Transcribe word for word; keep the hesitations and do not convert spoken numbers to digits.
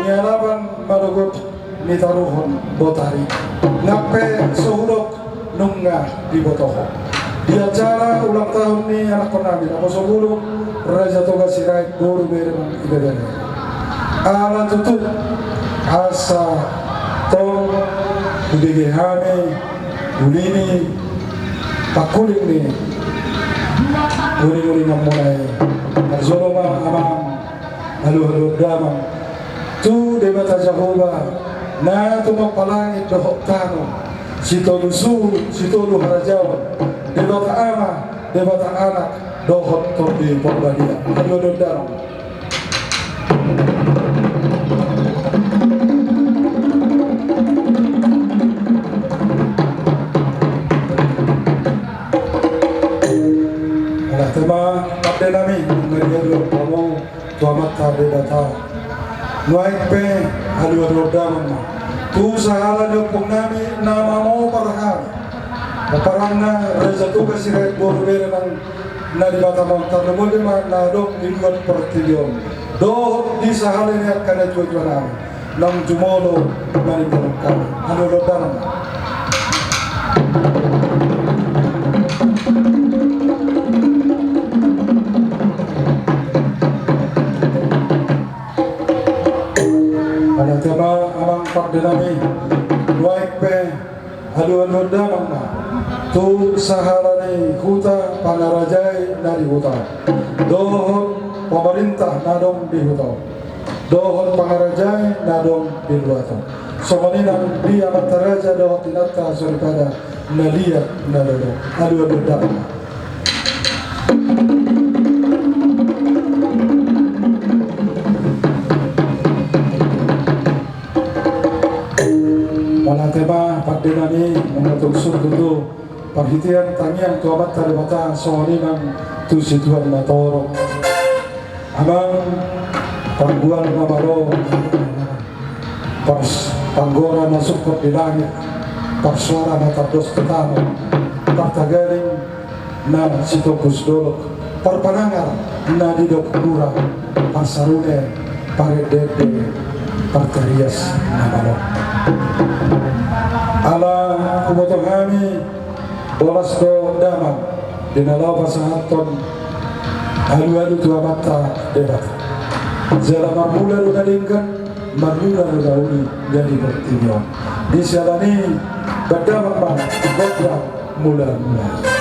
Alapan manogot ni taruhon botari. Nang pe so hudok nunga diboto ho. Di acara ulang tahun ni anakkon nami naposobulung Raja Toga Sirait boru bere nang ibebere. Ala tutu asa tong dibege hami uli ni pangkuling ni uring-uringan muna i. Parjolo ma amang, alualu damang, tu Debata Jahowa na tumompa langit dohot tano, sitolu suru, sitolu harajaon, Debata Ama, Debata Anak dohot Tondi Porbadia. Alualu damang. Ala tema pande nami, nunga dialualu hamu tu Amanta Debata. Nuaeng pe alualu damang ma tu sahala ni ompung nami na mamopar hami, pomparanna Raja Toga Sirait boru bere nang na di Batam on, tarlumobi ma na adong di luat portibi on dohot di sahala ni angka natuatua nami naung jumolo maninggalhon hami. Alualu damang. Ala tema amang pande nami, nuaeng pe alualu damang ma tu sahala ni huta pangarajai na di huta on dohot pamarintah na adong di huta on dohot pangarajai na adong di luat on. Songon i nang di amanta raja dohot inanta soripada na liat na lolo. Alualu damang. Ala tema pande nami, nunga tung sun tutu parhitean tangiang tu Amanta Debata songon i nang tu situan na torop. Amang, panggual na malo, pars-, panggora na sungkot di langit, parsuara na tandos tu tano, partaganing na sitombus dolok, parpanangar na didok mura, parsarune, parendende, partarias na malo. Ala huboto hami bolas do damang di na laho pasahathon alualu tu Amanta Debata. Jala marmula do na denggan, marmula do na uli di portibi on. Di siala ni i, bahen damang ma gondang mulamula.